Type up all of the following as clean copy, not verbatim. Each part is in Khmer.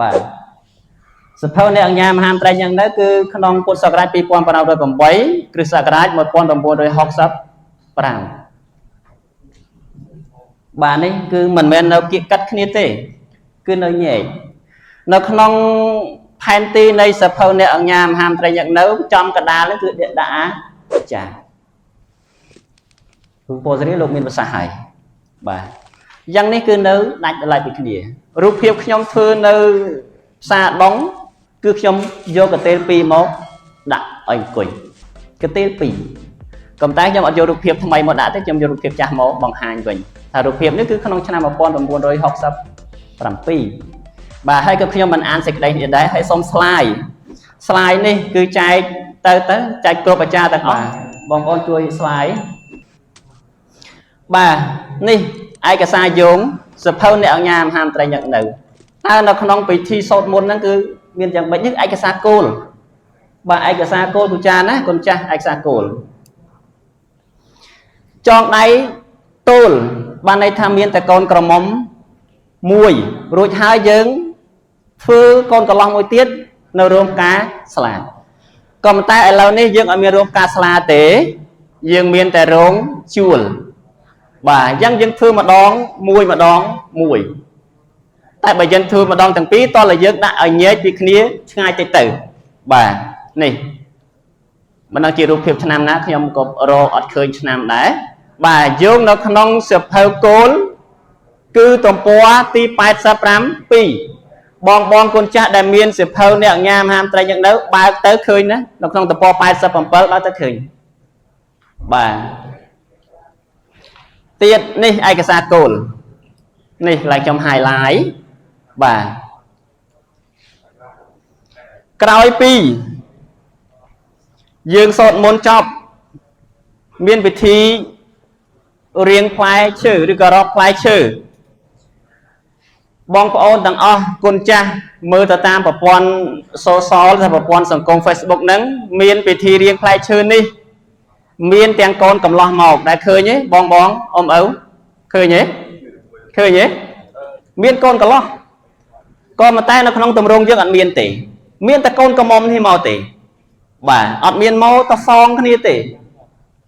បាទសភៅអ្នកអញ្ញាមហាមត្រីយ៉ាងនៅគឺក្នុងពុទ្ធសករាជ2508គ្រិស្តសករាជ1965បាទនេះគឺមិនមែននៅគៀកកាត់គ្នាទេគឺនៅញែកនៅក្នុងផែនទីនៃសភៅអ្នកអញ្ញាមហាមត្រីយ៉ាងនៅចំកដាលហ្នឹងគឺដាក់អាចារ្យគ្រូពោធិរីលោកមានប្រសាសន៍ហើយបាទយ៉ាងនេះគឺនៅដាច់ដライពីគ្នារូបភាពខ្ញុំធ្វើនៅផ្សារដុងគឺខ្ញុំយកកន្ទេល2មកដាក់ឲ្យអង្គុយកន្ទេល2ក៏តែខ្ញុំអត់យករូបភាពថ្មីមកដាក់ទេខ្ញុំយករូបភាពចាស់មកបង្ហាញវិញថារូបភាពនេះគឺក្នុងឆ្នាំ1967បាទហើយក៏ខ្ញុំមិនអានសេចក្តីនេះដែរហើយសូមស្លាយស្លាយនេះគឺចែកទៅចែកគ្រប់អាចារ្យទាំងអស់បងប្អូនជួយស្លាយបាទនេះឯកសារយោងសភៅអ្នកអញ្ញាមហាមត្រីញឹកនៅតើនៅក្នុងពិធីសូត្រមន្តហ្នឹងគឺមានយ៉ាងម៉េចនេះឯកសារគោលបាទឯកសារគោលពូចាណាកូនចាស់ឯកសារគោលចងដៃទោលបានន័យថាមានតែកូនក្រមុំមួយរួចហើយយើងធ្វើកូនកន្លោះមួយទៀតនៅរោងការស្លាក៏ប៉ុន្តែឥឡូវនេះយើងអត់មានរោងការស្លាទេយើងមានតែរោងជួលបាទអញ្ចឹងយើងធ្វើម្ដងមួយម្ដងមួយតែបើយើងធ្វើម្ដងទាំងពីរតោះតែយើងដាក់ឲ្យញែកពីគ្នាឆ្ងាយតិចទៅបាទនេះមិនដឹងជារូបភាពឆ្នាំណាខ្ញុំក៏រកអត់ឃើញឆ្នាំដែរបាទយោងនៅក្នុងសភៅគោលគឺទំព័រទី85 2បងបងកូនចាស់ដែលមានសភៅអ្នកអញ្ញាមហាមត្រីយ៉ាងនៅបើកទៅឃើញណានៅក្នុងទំព័រ87បើកទៅឃើញបាទទៀតនេះឯកសារគោលនេះកន្លែងខ្ញុំ highlight បាទក្រោយពីយើងសូត្រមន្តចប់មានពិធីរៀងផ្លែឈើឬក៏រកផ្លែឈើបងប្អូនទាំងអស់គុណចាស់មើលទៅតាមប្រព័ន្ធ social ឬប្រព័ន្ធសង្គម Facebook ហ្នឹងមានពិធីរៀងផ្លែឈើនេះមានទាំងកូនកំឡោះមកដែលឃើញទេបងបងអ៊ំឪឃើញទេឃើញទេមានកូនកំឡោះក៏ប៉ុន្តែនៅក្នុងទម្រង់យើងអត់មានទេមានតែកូនកំមុំនេះមកទេបាទអត់មានមកតសងគ្នាទេ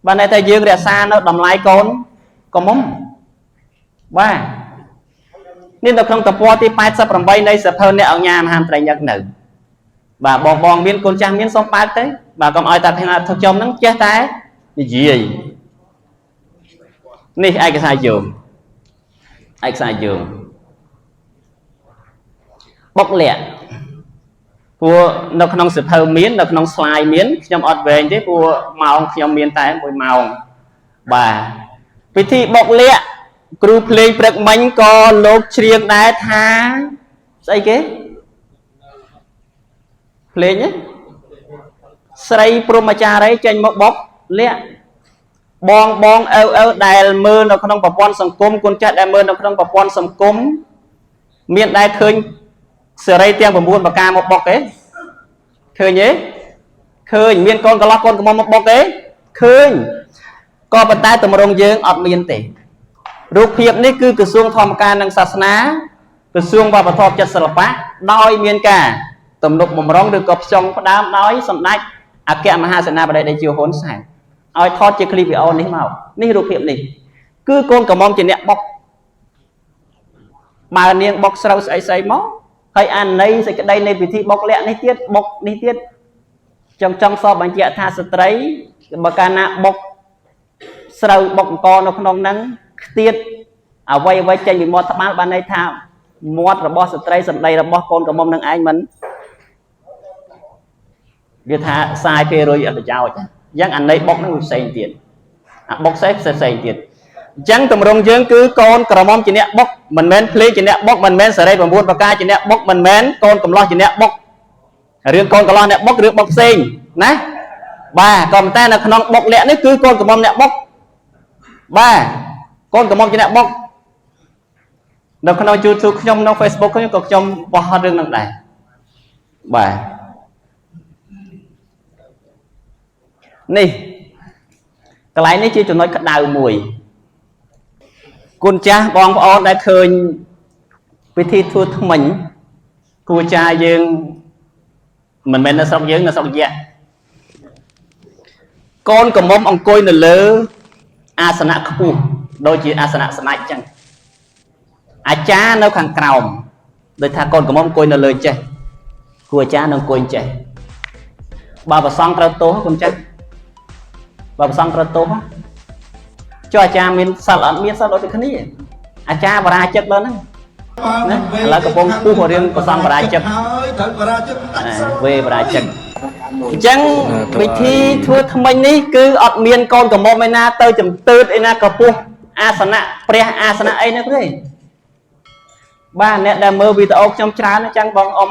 បាទតែយើងរក្សានៅតម្លៃកូនកំមុំបាទនេះនៅក្នុងទំព័រទី88នៃសភៅអ្នកអញ្ញាមហាមត្រីញឹកនៅបាទបងបងមានកូនចាស់មានសូមបើកទៅបាទកុំឲ្យតែខ្ញុំហ្នឹងចេះតែនិយាយនេះឯកសារយោងឯកសារយោងបុកលាក់ព្រោះនៅក្នុងសភៅមាននៅក្នុងស្លាយមានខ្ញុំអត់វែងទេព្រោះម៉ោងខ្ញុំមានតែ1ម៉ោងបាទពិធីបុកលាក់គ្រូភ្លេងព្រឹកមិញក៏លោកច្រៀងដែរថាស្អីគេភ្លេងស្រីព្រហ្មចារីចេញមកបុកលាក់បងបងឪឪដែលមើលនៅក្នុងប្រព័ន្ធសង្គមគុណចាស់ដែលមើលនៅក្នុងប្រព័ន្ធសង្គមមានដែលឃើញសេរីទាំង9ប្រការមកបុកទេឃើញទេឃើញមានកូនកន្លោះកូនកំមុំមកបុកទេឃើញក៏ប៉ុន្តែតម្រងយើងអត់មានទេរូបភាពនេះគឺក្រសួងធម្មការនិងសាសនាក្រសួងវប្បធម៌ចិត្តសិល្បៈដោយមានការទំនុកបំរុងឬក៏ផ្ចង់ផ្ដើមដោយសម្ដេចអគ្គមហាសេនាបតីតេជោហ៊ុនសែនឲ្យថតជាឃ្លីបវីដេអូនេះមកនេះរូបភាពនេះគឺកូនកំមុំជាអ្នកបុកបើនាងបុកស្រូវស្អីស្អីមកហើយអាន័យសេចក្តីនៃពិធីបុកលាក់នេះទៀតបុកនេះទៀតចង់ចង់សបបញ្ជាក់ថាស្ត្រីបើកាលណាបុកស្រូវបុកអង្គនៅក្នុងហ្នឹងខ្ទាតអ្វីអ្វីចេញពីមាត់ត្បាល់បានន័យថាមាត់របស់ស្ត្រីសម្ដីរបស់កូនក្រមុំនឹងឯងមិនវាថាសាយពេលរុយអត់ប្រយោជន៍អញ្ចឹងអាន័យបុកហ្នឹងវាផ្សេងទៀតអាបុកផ្សេងផ្សេងផ្សេងទៀតអញ្ចឹងតម្រងយើងគឺកូនក្រមុំជាអ្នកបុកមិនមែនភ្លេងជាអ្នកបុកមិនមែនសេរី9ប្រការជាអ្នកបុកមិនមែនកូនកំឡោះជាអ្នកបុករឿងកូនកំឡោះអ្នកបុករឿងបុកផ្សេងណាបាទក៏ប៉ុន្តែនៅក្នុងបុកលាក់នេះគឺកូនក្រមុំអ្នកបុកបាទកូនក្រមុំជាអ្នកបុកនៅក្នុង YouTube ខ្ញុំក្នុង Facebook ខ្ញុំក៏ខ្ញុំបោះរឿងហ្នឹងដែរបាទនេះកន្លែងនេះជាចំណុចក្តៅមួយគុណចាស់បងប្អូនដែលឃើញពិធីធ្វើថ្មិញ គ្រូអាចារ្យយើងមិនមែននៅស្រុកយើងនៅស្រុកយៈកូនកំមុំអង្គុយនៅលើអាសនៈខ្ពស់ដូចជាអាសនៈស្ដេចចឹងអាចារ្យនៅខាងក្រោមដូចថាកូនកំមុំអង្គុយនៅលើចេះគ្រូអាចារ្យនៅអង្គុយចេះបើប្រសងត្រូវទោសគុណចាស់បើប្រសងត្រូវទោសចុះអាចារ្យមានសិលអត់មានសិលដូចគ្នាអាចារ្យបរាជិកដល់ហ្នឹង ណាឥឡូវកំពុងពុះរឿងប្រសង់បរាជិក ហើយត្រូវបរាជិកដាច់សោ វេបរាជិកអញ្ចឹងវិធីធ្វើថ្មិញនេះគឺអត់មានកូនកំមុំឯណាទៅចំទើតឯណាកពុះអាសនៈព្រះអាសនៈអីហ្នឹងទេបាទអ្នកដែលមើលវីដេអូខ្ញុំច្រើនណាស់ចឹងបងអ៊ំ